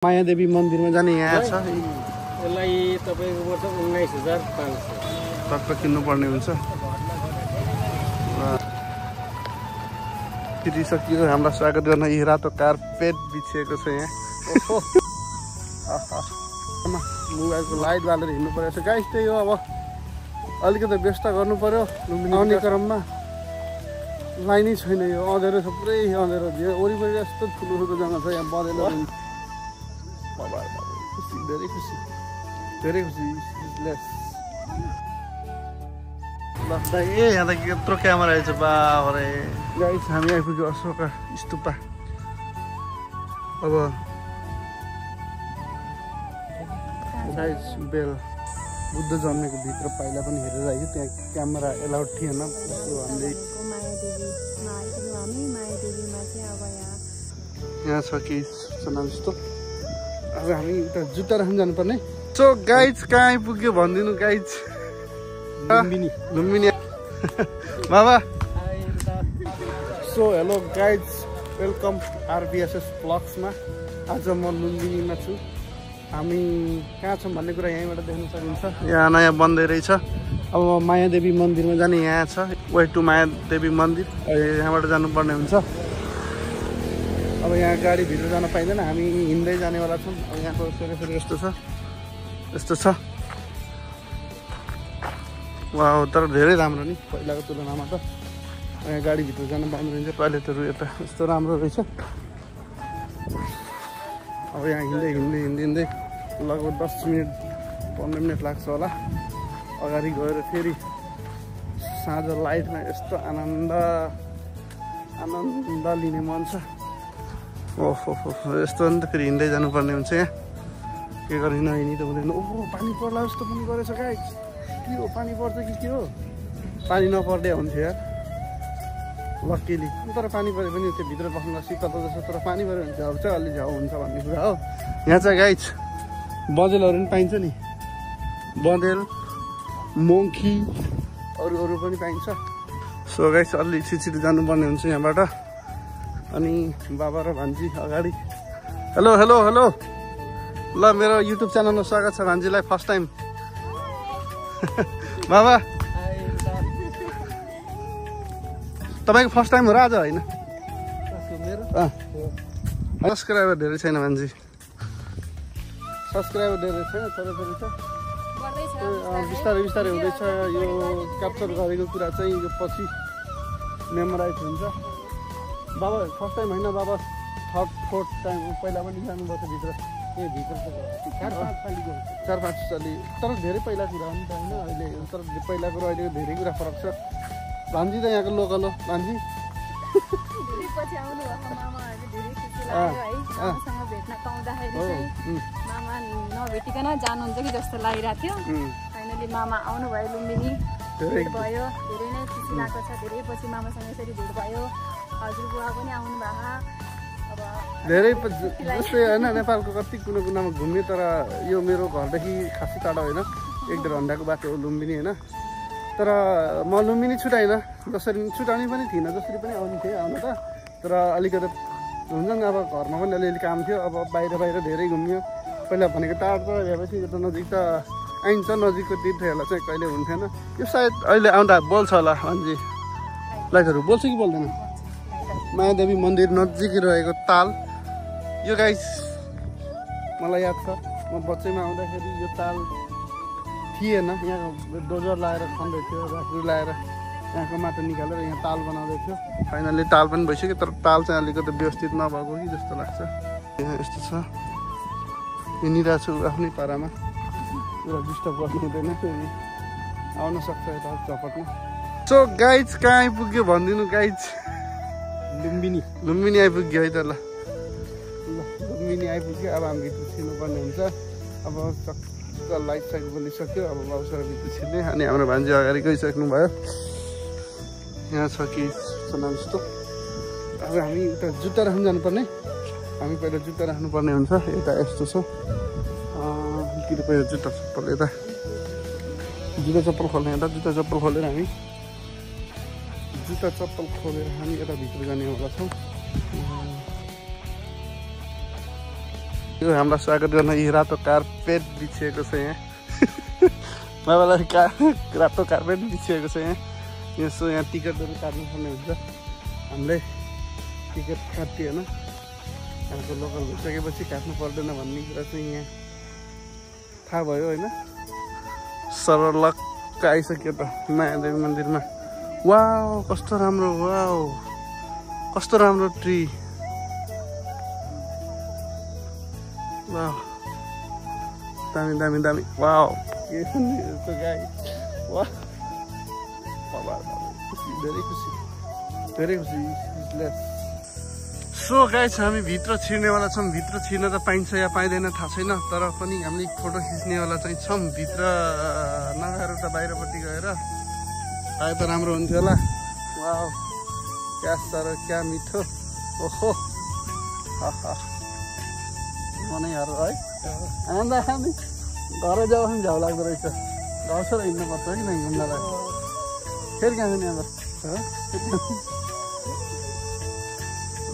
मायादेवी मन्दिरमा जाने यहाँ छ। यसलाई तपाईको पर्छ 19,500 टक्क किन्नुपर्ने हुन्छ। तिरिसकियो हामीलाई स्वागत गर्न यी रातो कार्पेट बिछिएको छ यहाँ। मोबाइलको लाइट बालेर हिँड्नु परेको छ गाइस। त्यही हो, अब अलिकति व्यस्त गर्नु पर्यो। आउने क्रममा लाइनै छैन, यो अँधेरो छ, पुरै अँधेरो थियो। वरिपरि यस्तो ठुलो ठुलो जग्गा छ यहाँ बँधेर। खुसी, धेरै खुसी, धेरै खुसी। यहाँ त यत्रो क्यामेरा रहेछ बाबरे। गाइस हामी आइपुग्यो अशोका स्तूपा। अब गाइस बेल बुद्ध जन्मेको भित्र पहिला पनि हेरेर आयो। त्यहाँ क्यामेरा एलाउड थिएन। हामीले यहाँ छ कि नाम जस्तो। अब हामी उता जुत्ता राख्नु जानुपर्ने। सो गाइज कहाँ आइपुग्यो भनिदिनु गाइज। लुम्बिनी बाबा। So hello guys, welcome RBSS ब्लग्समा। आज म लुम्बिनीमा छु। हामी कहाँ छौँ भन्ने कुरा यहीँबाट देख्न सकिन्छ। यहाँ नयाँ बन्दै रहेछ। अब मायादेवी मन्दिरमा जाने यहाँ छ। वे टु मायादेवी मन्दिर। यहाँबाट जानुपर्ने हुन्छ। अब यहाँ गाडी भित्र जान पाइँदैन, हामी हिँड्दै जानेवाला छौँ। अब यहाँको सेरेसरी यस्तो छ, यस्तो छ। वाह, तर धेरै राम्रो नि पहिलाको तुलनामा त। यहाँ गाडीभित्र जान पाइँदो रहेछ। टोइलेटहरू यता यस्तो राम्रो रहेछ। अब यहाँ हिँड्दै लगभग 10 मिनट 15 मिनट लाग्छ होला। अगाडि गएर फेरि साँझ लाइटमा यस्तो आनन्द लिने मन छ। ओहो यस्तो नि त फेरि हिँड्दै जानुपर्ने हुन्छ। यहाँ के गर्ने, नहिँडी त हुँदैन। ओहो पानी पर्ला जस्तो पनि गरेछ गाइस। के हो, पानी पर्छ कि के हो? पानी नपर्दै हुन्थ्यो यार लक्कीली। तर पानी पऱ्यो पनि त्यो भित्र बस्न शीतल जस्तो। तर पानी पऱ्यो भने झ्याउ चाहिँ अलि झ्याउ हुन्छ भन्ने कुरा हो। यहाँ चाहिँ गाइस बँदेलहरू पनि पाइन्छ नि। बँदेल, मोङ्की, अरू पनि पाइन्छ। सो गाइस अलि छिटो जानुपर्ने हुन्छ यहाँबाट। अनि बाबा र भान्जी अगाडि। Hello hello hello. ल मेरो युट्युब च्यानलमा स्वागत छ भान्जीलाई फर्स्ट टाइम। बाबा तपाईँको फर्स्ट टाइम हो र आज? होइन सब्सक्राइबर धेरै छैन भान्जी। सब्सक्राइबर धेरै छैन, तर पनि छ। बिस्तारै बिस्तारै हुँदैछ। यो क्याप्चर गरेको कुरा चाहिँ यो पछि मेमोराइज हुन्छ। बाबा फर्स्ट टाइम होइन, बाबा थर्ड फोर्थ टाइम। पहिला पनि जानुपर्छ भित्र। ए भित्र 4-5 साली। तर धेरै पहिला कुरा हो नि त होइन अहिले। तर पहिलाको र अहिलेको धेरै कुरा फरक छ। भान्जी त यहाँको लोकल हो। भान्जी नभेटिकन जानुहुन्छ कि जस्तो लागिरहेको थियो। फाइनली मामा आउनुभयो लुम्बिनी। भेट भयो, धेरै नै खुसी लागेको छ। धेरै पछि मामासँग यसरी भेट भयो। हजुरबुवा पनि आउनु भएको। अब धेरै जस्तै होइन नेपालको कति कुनामा घुम्यो। तर यो मेरो घरदेखि खासै टाढो होइन, 1-1.5 घन्टाको बाटो हो लुम्बिनी होइन। तर म लुम्बिनी छुटाइनँ, जसरी छुटाउने पनि थिइनँ, जसरी पनि आउने थिएँ आउन त। तर अलिकति हुन्छ नि, अब घरमा पनि अलिअलि काम थियो। अब बाहिर धेरै घुम्यो। पहिला भनेको टाढो हेरेपछि यो त नजिक त आइन्छ। नजिकको तीर्थहरूलाई चाहिँ कहिले हुन्थेन। यो सायद अहिले आउँदा बोल्छ होला भान्जी। लाइटहरू बोल्छ कि बोल्दैन? मायादेवी मन्दिर नजिकै रहेको ताल। यो गाइस मलाई याद छ, म बच्चैमा आउँदाखेरि यो ताल थिएन। यहाँ डोजर लाएर खन्दै थियो, झाँक्री लाएर यहाँको माटो निकालेर यहाँ ताल बनाउँदै थियो। फाइनली ताल पनि भइसक्यो। तर ताल चाहिँ अलिकति व्यवस्थित नभएको कि जस्तो लाग्छ। यहाँ यस्तो छ, हिँडिरहेको छु आफ्नै पारामा। पुरा डिस्टर्ब गर्नु हुँदैन, फेरि आउन सक्छ यता झपटमा। सो गाइज कहाँ आइपुग्यो भनिदिनु गाइज। लुम्बिनी आइपुग्यो है त। ल लुम्बिनी आइपुग्यो। अब हामी भित्र छिर्नुपर्ने हुन्छ। अब चक्क लाइट साइड बनिसक्यो। अब बाबुसर भित्र छिर्ने। अनि हाम्रो भान्जी अगाडि गइसक्नु भयो। यहाँ छ कि नाम जस्तो। अब हामी उता जुत्ता राख्नु जानुपर्ने। हामी पहिला जुत्ता राख्नुपर्ने हुन्छ। यता यस्तो छ कि पहिला जुत्ता चप्पल यता जुत्ता चप्पल खोल्ने। यता जुत्ता चप्पल खोलेर हामी यता भित्र जानेवाला छौँ। यो हामीलाई स्वागत गर्न यी रातो कार्पेट बिछिएको छ यहाँ बाबालाई रातो कार्पेट बिछिएको छ यहाँ यसो यहाँ टिकटहरू काट्नुपर्ने हुन्छ हामीले टिकट काट्यो होइन यहाँको लोकल भइसकेपछि काट्नु पर्दैन भन्ने कुरा चाहिँ यहाँ थाहा भयो होइन सरलक्क आइसक्यो त मायादेवी मन्दिरमा वाउ कस्तो राम्रो वाउ कस्तो राम्रो ट्री वाउ दामी दामी दामी वाउ के यस्तो गाई वाह धेरै खुसी धेरै खुसी सो गाइस हामी भित्र छिर्नेवाला छौँ भित्र छिर्न त पाइन्छ या पाइँदैन थाहा छैन तर पनि हामीले फोटो खिच्नेवाला चाहिँ छौँ भित्र नगएर त बाहिरपट्टि गएर आए त राम्रो हुन्थ्यो होला वाउ क्या साह्रो क्या मिठो ओहो मनैहरू है आउँदा हामी घर जाऊ पनि झ्याउ लाग्दो रहेछ घर छोरा हिँड्नुपर्छ कि न घुम्नलाई फेरि कहाँ जाने अब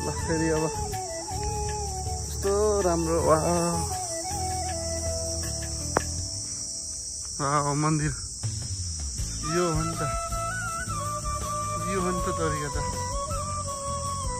ल फेरि अब कस्तो राम्रो मन्दिर यो हो नि त तरिका त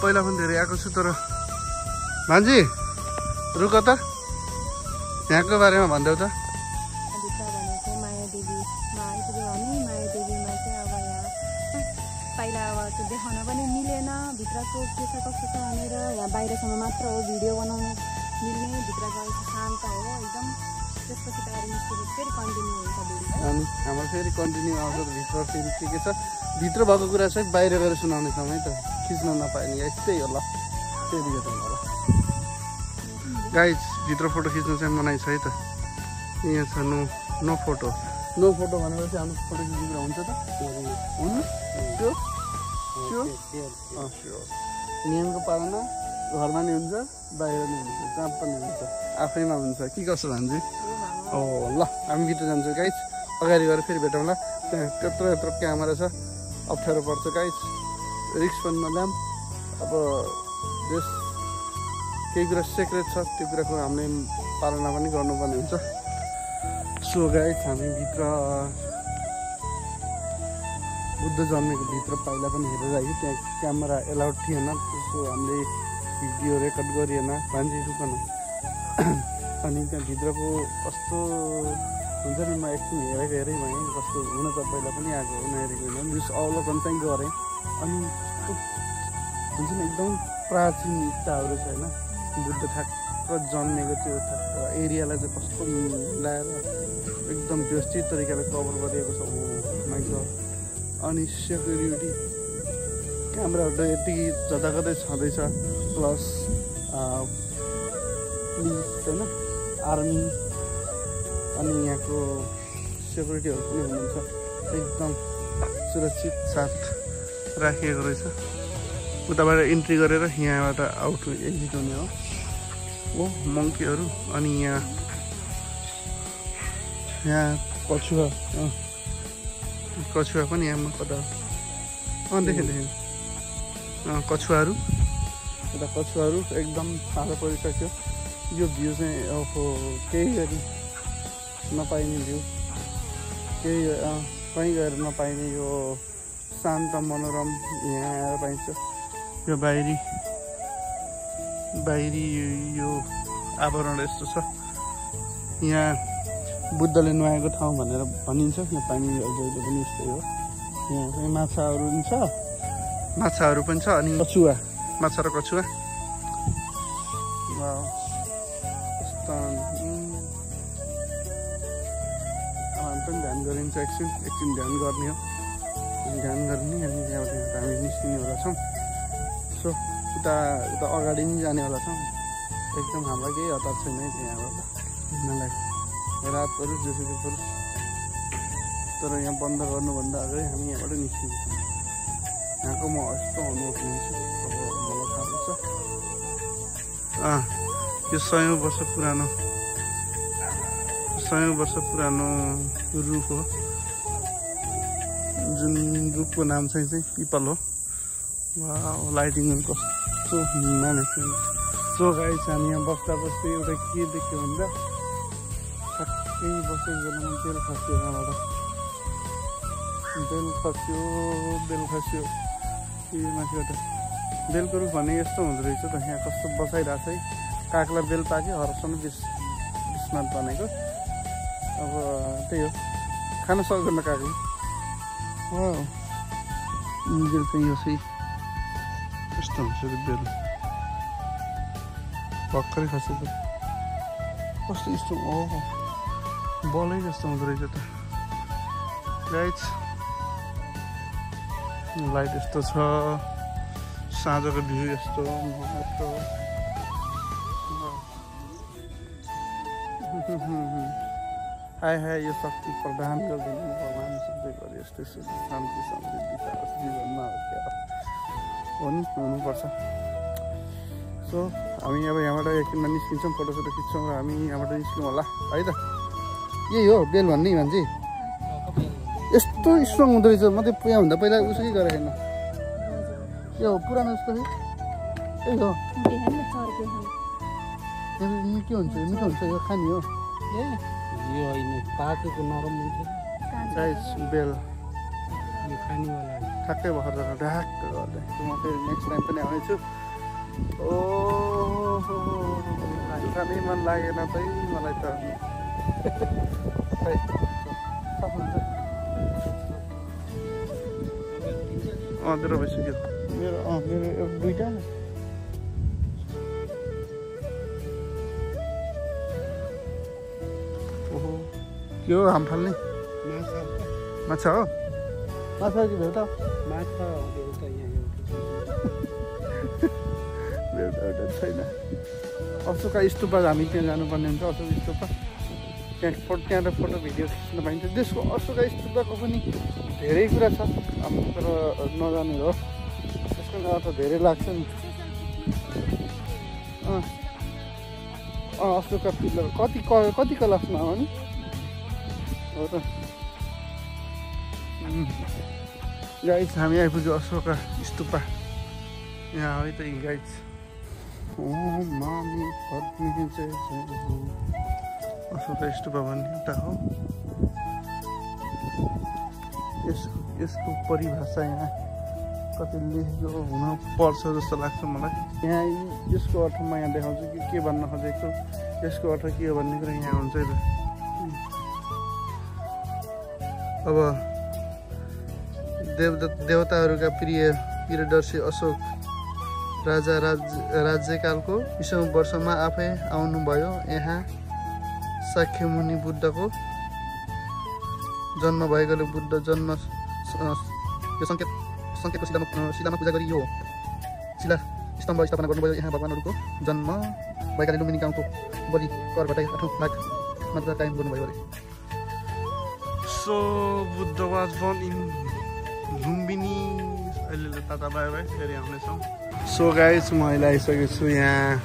पहिला पनि धेरै आएको छु तर भान्जी रुक त यहाँको बारेमा भनिदेऊ त पहिला अब त्यो देखाउन पनि मिलेन भित्रको के छ कस्तो छ भनेर यहाँ बाहिरसम्म मात्र हो भिडियो बनाउनु मिल्ने भित्र गएको शान्त हो एकदम त्यसपछि बाहिर निस्केर फेरि कन्टिन्यू हुन्छ भिडियो अनि हाम्रो फेरि कन्टिन्यू आउँछ भित्र फेरि के छ भित्र भएको कुरा चाहिँ बाहिर गएर सुनाउने छौँ है त खिच्न नपाइने यस्तै हो ल फेरि यो त गाइज भित्र फोटो खिच्नु चाहिँ मनाइ छ है त यहाँ छ नो फोटो भनेपछि हाम्रो फोटो खिच्नु हुन्छ त हुन्न त्यो नियमको पालना घरमा नि हुन्छ बाहिर नि हुन्छ जहाँ पनि हुन्छ आफैमा हुन्छ कि कसो भान्जी ल हामी भित्र जान्छौँ गाइज अगाडि गएर फेरि भेटौँला त्यहाँ त्यत्रो यत्रो क्यामेरा छ अप्ठ्यारो पर्छ गाइज रिक्स पनि नल्याम अब जस केही कुरा सिक्रेट छ त्यो कुराको हामीले पालना पनि गर्नुपर्ने हुन्छ सो गाइज हामी भित्र बुद्ध जन्मेको भित्र पहिला पनि हेरेर आयो त्यहाँ क्यामेरा एलाउड थिएन त्यसो हामीले भिडियो रेकर्ड गरिएन भान्जी रुकन अनि त्यहाँ भित्रको कस्तो हुन्छ नि म एकछिन हेरेकै भएँ कस्तो हुन त पहिला पनि आएको हो नहेरेको होइन जस अवलोकन चाहिँ गरेँ अनि हुन्छ नि एकदम प्राचीन इट्टाहरू छ होइन बुद्ध ठ्याक्क जन्मेको त्यो ठ्याक्क एरियालाई चाहिँ कस्तो मिलाएर एकदम व्यवस्थित तरिकाले कभर गरिएको छ माइक अनि सेक्युरिटी क्यामेराहरू त यति जताकतै छँदैछ प्लस पुलिस होइन आर्मी अनि यहाँको सेक्युरिटीहरू पनि हुनुहुन्छ एकदम सुरक्षित साथ राखिएको रहेछ उताबाट इन्ट्री गरेर यहाँबाट आउट एक्जिट हुने हो मङ्कीहरू अनि यहाँ कछुवा पनि यहाँ कता देखेँ कछुवाहरू यता कछुवाहरू एकदम साह्रो परिसक्यो यो भ्यू चाहिँ केही गरी नपाइने भ्यू केही कहीँ गएर नपाइने यो शान्त मनोरम यहाँ आएर पाइन्छ यो बाहिरी यो आवरण यस्तो छ यहाँ बुद्धले नुहाएको ठाउँ भनेर भनिन्छ यहाँ पानी जहिले पनि यस्तै हो यहाँ चाहिँ माछाहरू पनि छ अनि माछा र कछुवा हामी पनि ध्यान गरिन्छ एकछिन ध्यान गर्ने हो ध्यान गर्ने अनि त्यहाँबाट हामी निस्किनेवाला छौँ सो उता अगाडि नै जानेवाला छौँ एकदम हामीलाई केही हतार छैन है त्यहाँबाट हिँड्नलाई रातहरू जेसुकै परोस् तर यहाँ बन्द गर्नुभन्दा अगाडि हामी यहाँबाट निस्किन्छौँ यहाँको म यस्तो अनुभव लिन्छु अब मलाई थाहा हुन्छ यो 100 वर्ष पुरानो रुख हो जुन रुखको नाम चाहिँ पिपल हो लाइटिङ कस्तो म्यानेजमेन्ट सो गाइस हामी यहाँ बस्दा बस्दै एउटा के देख्यो भन्दा ठ्याक्कै बसेको बेलामा बेल खस्यो यहाँबाट बेल खस्यो यो माथिबाट बेलको रुख भन्ने यस्तो हुँदो रहेछ त यहाँ कस्तो बसाइरहेको छ है कागलाई बेल पाक्यो हरसम्म बिस्मात बनेको अब त्यही हो खान सक्दैन कागले बेल चाहिँ यो चाहिँ कस्तो हुन्छ बेल भर्खरै खसेको कस्तो यस्तो बलै जस्तो हुँदो रहेछ त गाइस लाइट यस्तो छ साँझको भ्यू यस्तो हाय यो शक्ति प्रदान गरिदिनु भगवान् सधैँ गरी यस्तै शान्ति समृद्धि जीवनमा हुनुपर्छ सो हामी अब यहाँबाट एकदिनमा निस्किन्छौँ फोटोसोटो खिच्छौँ र हामी यहाँबाट निस्क्यौँ होला है त यही हो बेल भन्ने मान्छे यस्तो स्ट्रङ हुँदो रहेछ म त यहाँभन्दा पहिला उसो के गरेको छैन यो पुरानो जस्तो त्यही हो के हुन्छ मिठो हुन्छ यो खाने हो यो होइन पाकेको नरम हुन्छ गाइस बेल यो खानेवाला ठ्याक्कै भर्खर ढाक्क गर्दै म फेरि नेक्स्ट टाइम पनि आउनेछु खानै मन लागेन त मलाई त तेरो भइसक्यो मेरो दुईटा ओहो के हो हाम फाल्ने माछा हो माछा कि भेट माछा एउटा छैन अशोका स्तुपा हामी त्यहाँ जानुपर्ने हुन्छ अशोक स्तुपा त्यहाँ फोटो भिडियो खिच्न पाइन्छ त्यसको अशोका स्तुपाको पनि धेरै कुरा छ तर नजाने हो त्यसको अर्थ धेरै लाग्छ नि अशोका पिल्लर कति क्लासमा हो नि हो त गाइस हामी आइपुग्यो अशोका स्तुपा यहाँ है त गाइस मामी अशोका स्तुपा भन्ने एउटा हो यसको परिभाषा यहाँ कति लेखेको हुन पर्छ जस्तो लाग्छ मलाई यहाँ यसको अर्थ म यहाँ देखाउँछु कि के भन्न खोजेको यसको अर्थ के हो भन्ने कुरा यहाँ हुन्छ अब देवताहरूका प्रियदर्शी अशोक राजा राज्यकालको 20औं वर्षमा आफै आउनुभयो यहाँ शाक्यमुनि बुद्धको जन्म भएकोले बुद्ध जन्म यो सङ्केतको शिलामा पूजा गरी यो शिला स्तम्भ स्थापना गर्नुभयो यहाँ भगवानहरूको जन्म भएकाले लुम्बिनी गाउँको बलि करबाट 8 लाख मात्र कायम गर्नुभयो अरे so Buddha was born in Lumbini अहिले ताता बाई फेरि आउनेछौँ सो गाइस म अहिले आइसकेको छु यहाँ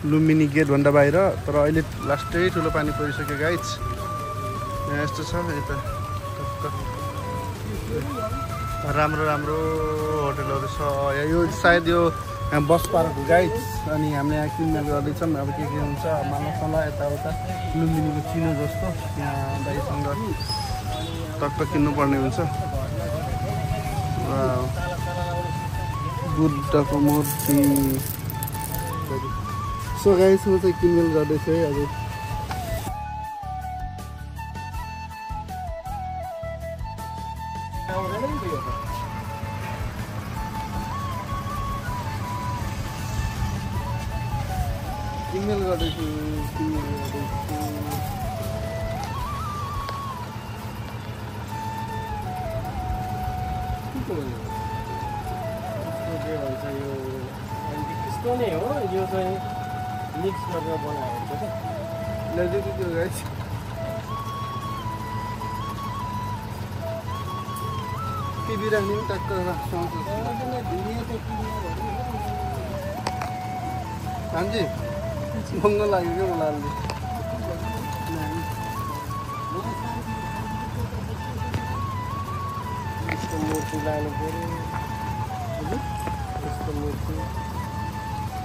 लुम्बिनी गेटभन्दा बाहिर तर अहिले लास्टै ठुलो पानी परिसक्यो गाइस यहाँ यस्तो छ यता राम्रो होटलहरू छ यो सायद यो बस पार्क हो गाइस अनि हामीले यहाँ किनमेल गर्दैछौँ अब के हुन्छ मालासला यताउता लुम्बिनीको चिनो जस्तो यहाँ दाइसँग टक्क किन्नुपर्ने हुन्छ बुद्धको मूर्ति सो गाइस म चाहिँ किनमेल गर्दैछु है हजुर किनमेल गर्दैछु त्यस्तो नै हो यो चाहिँ मिक्स गरेर बनाएको हुन्छ त्यो गाइस टिभी राख्ने पनि टक्क हाम्जी भङ्ग लाग्यो क्या मलाई अहिले यस्तो मूर्ति लानु पऱ्यो यस्तो मूर्ति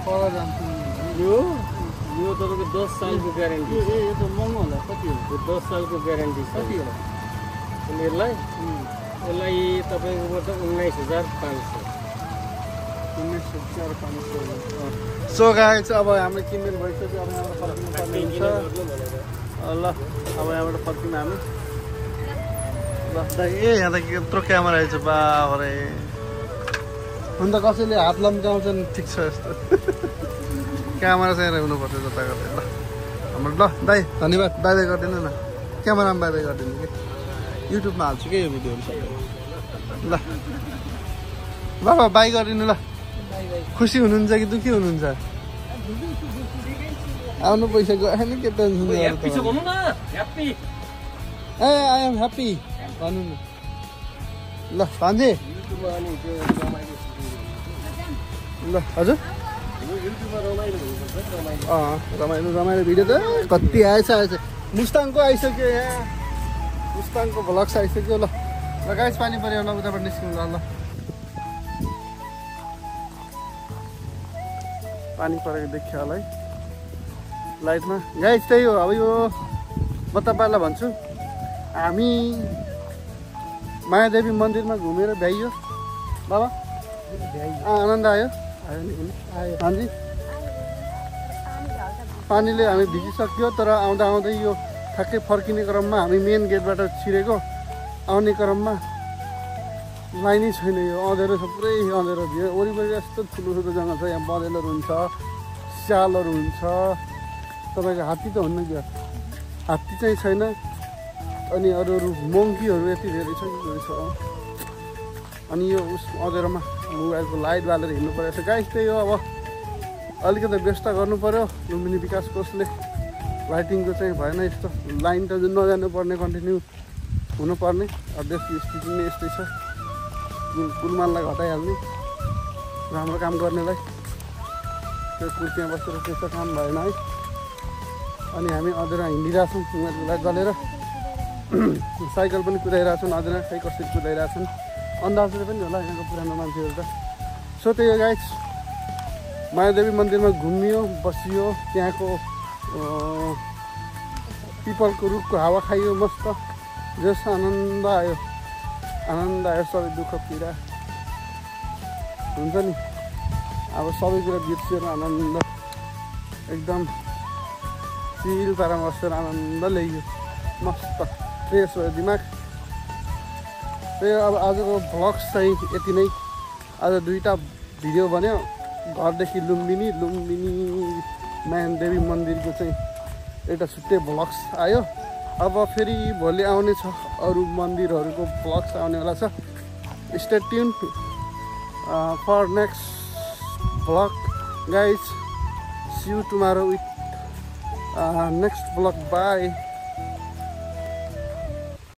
पर जान्छु यो तपाईँको 10 सालको ग्यारेन्टी ए यो त महँगो होला कति हो यो 10 सालको ग्यारेन्टी छ कति होला यसलाई तपाईँकोबाट 19,500 सो गाइस अब हाम्रो किनमेल भइसक्यो अब यहाँबाट फर्किनु पर्ने हुन्छ ल अब यहाँबाट फर्किनु हामी ल ए यहाँ त यत्रो क्यामेरा रहेछ बाबरे हुन त कसैले हात लम्काउँछन् ठिक छ यस्तो क्यामेरा चाहिँ हुनुपर्छ जता गर्दै ल हाम्रो ल दाइ धन्यवाद बाई बाई गरिदिनु न क्यामेरामा बाई बाई गरिदिनु कि युट्युबमा हाल्छु कि यो भिडियोहरू सबै ल बाबा बाई गरिदिनु ल खुसी हुनुहुन्छ कि दुःखी हुनुहुन्छ आउनु पैसा गएन के टेन्सन ए आई एम ह्याप्पी भन्नु न ल भान्जे ल हजुर रमाइलो भिडियो त कति आएछ मुस्ताङको आइसक्यो यहाँ मुस्ताङको भ्लग्स आइसक्यो ल गाइस पानी पऱ्यो ल उताबाट निस्किनु ल पानी परेको देखियो होला है लाइटमा गाइस त्यही हो अब यो म तपाईँलाई भन्छु हामी मायादेवी मन्दिरमा घुमेर भ्याइयो बाबा आनन्द आयो हाजी पानीले हामी भिजिसक्यो तर आउँदा आउँदै यो ठ्याक्कै फर्किने क्रममा हामी मेन गेटबाट छिरेको आउने क्रममा लाइनै छैन यो अँधेरो छ पुरै अँधेरो भयो वरिपरि यस्तो ठुलो जग्गा छ यहाँ बँदेलहरू हुन्छ स्यालहरू हुन्छ तपाईँको हात्ती त हुन्न क्या हात्ती चाहिँ छैन अनि अरू मङ्कीहरू यति धेरै छ अनि यो उस अँधेरोमा मोबाइलको लाइट बालेर हिँड्नु परेको छ गाइस त्यही हो अब अलिकति व्यस्त गर्नु पऱ्यो लुम्बिनी विकास कोषले लाइटिङको चाहिँ भएन यस्तो लाइन त नजानु पर्ने कन्टिन्यू हुनुपर्ने अब देशको स्थिति नै यस्तै छ कुलमानलाई घटाइहाल्ने राम्रो काम गर्नेलाई त्यो कुर्तीमा बसेर त्यस्तो काम भएन है अनि हामी अँधेरो हिँडिरहेछौँ उनीहरूको लागि गलेर साइकल पनि कुदाइरहेछन् अँधेरो खै कसरी कुदाइरहेछन् अन्दाजले पनि होला यहाँको पुरानो मान्छेहरू त सो त्यही हो गाइस मायादेवी मन्दिरमा घुमियो बसियो त्यहाँको पिपलको रुखको हावा खाइयो मस्त जस आनन्द आयो सबै दुःख पीडा हुन्छ नि अब सबै कुरा बिर्सिएर आनन्द एकदम चिल पारामा बसेर आनन्द ल्याइयो मस्त फ्रेस भयो दिमाग त्यही अब आजको भ्लग्स चाहिँ यति नै आज 2टा भिडियो बन्यो घरदेखि लुम्बिनी मायादेवी मन्दिरको चाहिँ एउटा छुट्टै भ्लग्स आयो अब फेरि भोलि आउने छ अरू मन्दिरहरूको भ्लग्स आउनेवाला छ stay tune for next vlog guys see you tomorrow with next vlog by